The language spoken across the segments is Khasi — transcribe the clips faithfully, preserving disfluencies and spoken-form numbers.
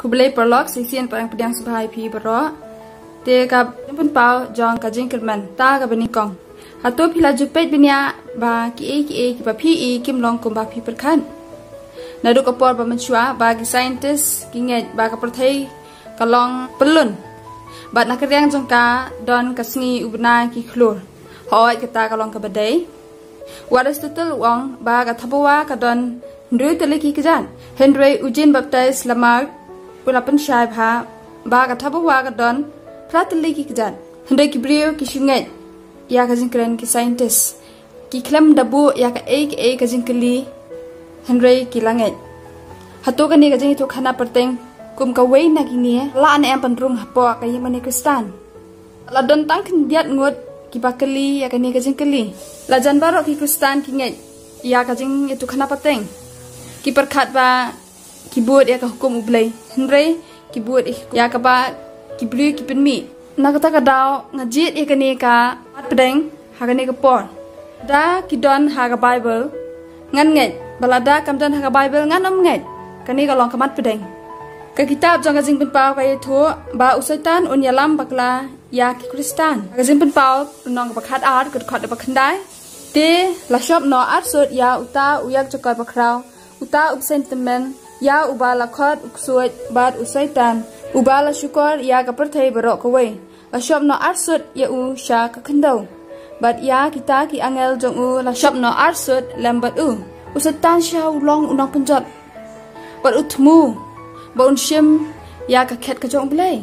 Khublei paralok, shisien pat nga pdiang sngewbha ïa phi baroh. Te ka jingpynpaw jong ka jingkyrmen, ta kaba nyngkong. Hato phi la ju peit bniah ba kiei kiei kiba phi ïohi kim long kumba phi pyrkhat? Naduh ka por ba mynshuwa ba ki scientist ki ngeit ba ka pyrthei ka long pyllun. Bad na ka liang jong ka don ka sngi, u bnai, ki khlur. Hooid, kata ka long kaba dei. U Aristotle u ong ba ka thabawa ka don hynriew tylli ki kjat. Hynrei u Jean Baptiste Lamarck u la pynshai bha ba ka thabawa ka don phra tylli ki kjat. Hynrei ki briew ki shu ngeit ïa ka jingkren ki scientist. Ki khlem da buh ïa kaei kaei ka jingkylli, hynrei ki la ngeit. Hato kane ka jingïathuhkhana pateng kum kawei na kine la ne em pynrung hapoh ka ïingmane Khristan? La don tang khyndiat ngut kiba kylli ïa kane ka jingkylli. La jan baroh ki Khristan ki ngeit ïa ka jingïathuhkhana pateng. Ki pyrkhat ba ki bud ïa ka hukum U Blei, hynrei ki bud ïa kaba ki briew ki pynmih. Na kata ka daw nga jied ïa kane ka mat pdeng ha kane ka por. Da ki don ha ka Bible, ngan ngeit. Ba lada kam don ha ka Bible, ngan ym ngeit. Kane ka long ka mat pdeng. Ka kitab jong ka Jingpynpaw ka ïathuh ba u Soitan un ïalam bakla ïa ki Khristan. Ka Jingpynpaw lynnong kaba khatar, ka dkhot kaba khyndai. Te la shop noh arsut ïa uta u ïakjakor bakhraw, uta u bseiñ tymmen, ïa uba la khot u ksuid bad u Soitan, uba la shukor ïa ka pyrthei baroh kawei. La shop noh arsut ïa u sha ka khyndew. Bad ïa kita ki angel jong u la shop noh arsut lem bad u. U Soitan sha u long u nongpynjot. Bad u thmu ba un shim ïa ka khet ka jong U Blei.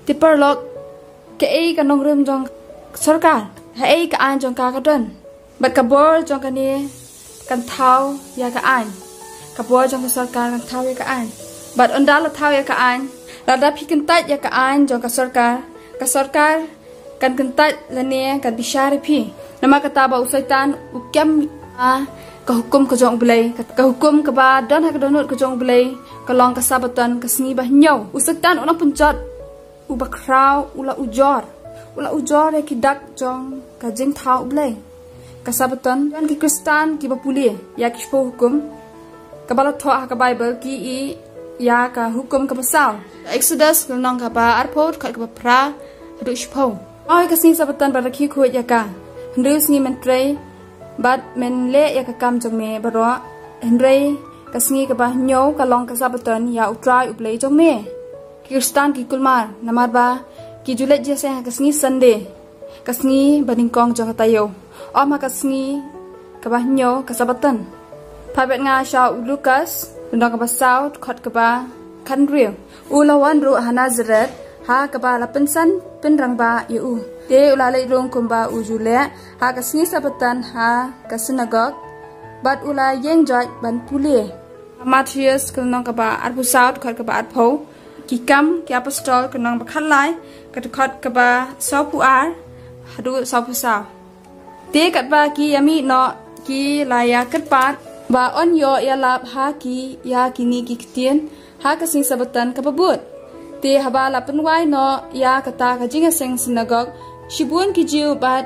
Te paralok, kaei ka nongrim jong ka sorkar? Haei ka aiñ jong ka ka don? Bad ka bor jong kane kan thaw ïa ka aiñ. Ka bor jong ka sorkar kan thaw ïa ka aiñ. Bad ynda la thaw ïa ka aiñ, lada phi kyntait ïa ka aiñ jong ka sorkar, ka sorkar kan kyntait lane kan bishar ïa phi. Namar kata ba u Soitan u kem ïa ka hukum ka jong U Blei, ka, ka hukum kaba don ha ka dohnud ka jong U Blei, ka long ka Sabbaton, ka sngi ba hynñiew. U Soitan u nongpynjot, u bakhraw, u la ujor. U la ujor ïa ki dak jong ka jingthaw U Blei. Ka Sabbaton, don ki Khristan kiba pule ïa ki shiphew hukum kaba la thoh ha ka Bible, ki ïohi ïa ka hukum kaba saw. Exodus lynnong kaba arphew, dkhot kaba phra haduh shiphew. Oi, ka sngi Sabbaton ba rakhe khuid ïa ka. Hynriew sngi men trei bad men leh ïa ka kam jong me baroh. Hynrei ka sngi kaba hynñiew ka long ka Sabbaton ïa U Trai U Blei jong me. Ki Khristan ki kulmar namar ba ki ju leit jingïaseng ha ka sngi Sunday, ka sngi ba nyngkong jong ka taïew. Ym ha ka sngi kaba hynñiew, ka Sabbaton. Peit bad nga sha u Lukas lynnong kaba saw, dkhot kaba khathynriew. U la wan ruh ha Nazareth, ha kaba la pynsan pynrangbah ïa u. Te u la leit rung kumba u ju leh ha ka sngi Sabbaton ha ka synagog, bad u la ïeng joit ban pule. Mathaios ka lynnong kaba arphew saw, dkhot kaba arphew. Ki Kam ki Apostol ka lynnong ba khatlai, ka dkhot kaba sawphew ar haduh sawphew saw. Te katba ki ïamih noh, ki la ïakyrpad ba un ïoh ïalap ha ki ïa kine ki ktien ha ka sngi Sabbaton kaba bud. Te haba la pynwai noh ïa kata ka jingïaseng synagog, shibun ki Jiw bad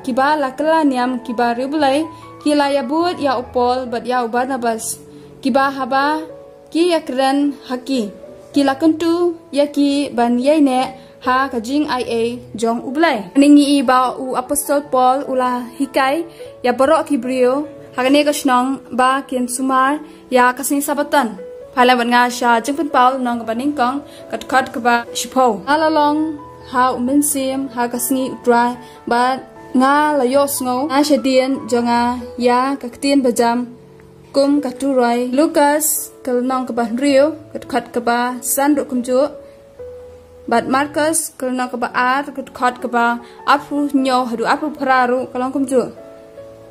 kiba la kylla niam kiba riewblei, ki la ïabud ïa u Paul bad ïa u Barnabas, kiba haba ki ïakren ha ki, ki la kyntu ïa ki ban ïaineh ha ka jingaiei jong U Blei. Hangne ngi i ba u Apostol Paul u la hikai ïa baroh ki briew ha kane ka shnong ba kin sumar ïa ka sngi Sabbaton. Peit bad nga sha Jingpynpaw lynnong kaba nyngkong, ka dkhot kaba shiphew. Nga la long ha U Mynsiem ha ka sngi U Trai, bad nga la ïohsngew na shadien jong nga ïa ka ktien bajam kum ka turoi. Lukas ka lynnong kaba hynriew, ka dkhot kaba san ruh kumjuh. Bad Markos ka lynnong kaba ar, ka dkhot kaba arphew hynñiew haduh arphew phra ruh ka long kumjuh.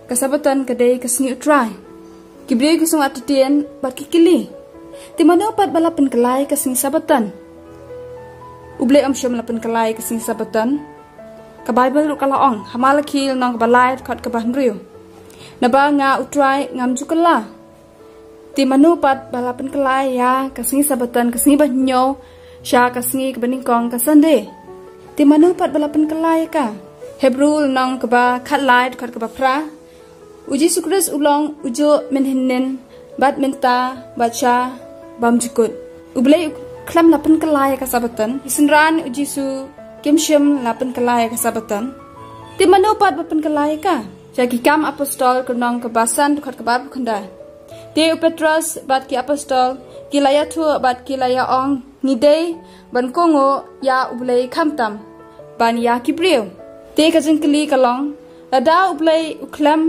Ka Sabbaton ka dei ka sngi U Trai. Ki briew ki sngew artatien bad ki kylli, te mano pat ba la pynkylla ïa ka sngi Sabbaton? U Blei um shym la pynkylla ïa ka sngi Sabbaton. Ka Baibl ruh ka la ong ha Malakhi lynnong kaba lai, dkhot kaba hynriew, naba nga U Trai ngam ju kylla. Te mano pat ba la pynkylla ïa ka sngi Sabbaton, ka sngi ba hynñiew, sha ka sngi kaba nyngkong, ka Sunday? Te mano pat ba la pynkylla ïa ka? Hebru lynnong kaba khatlai, dkhot kaba phra, U Jisu Khrist u long ujuh mynhynnin, bad mynta, bad sha bymjukut. U Blei u, khlem la pynkylla ïa ka Sabbaton. Ki synran u Jisu kim shym la pynkylla ïa ka Sabbaton. Te mano pat ba pynkylla ïa ka? Sha Ki Kam Apostol, ka lynnong kaba san, dkhot kaba arphew khyndai. Te u Petros bad ki apostol ki la ïathuh bad ki la ïa ong, ngi dei ban kohnguh ïa U Blei khamtam ban ïa ki briew. Te ka jingkylli ka long, lada U Blei u khlem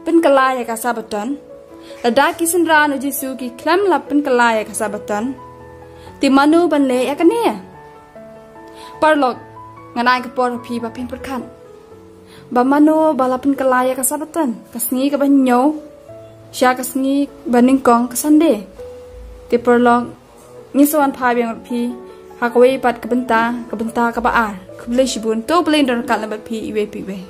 pynkylla ïa ka Sabbaton, lada ki synran u Jisu ki khlem la pynkylla ïa ka Sabbaton, te mano ban leh ïa kane? Paralok, ngan ai ka por ha phi ba phin pyrkhat ba mano ba la pynkylla ïa ka Sabbaton, ka sngi kaba hynñiew sha ka sngi ba nyngkong, ka Sunday. Te paralok, ngi sa wan phai biang bad phi ha kawei pat ka bynta, ka bynta kaba ar. Khublei shibun. To U Blei un don ryngkat lem bad phi iwei pa iwei.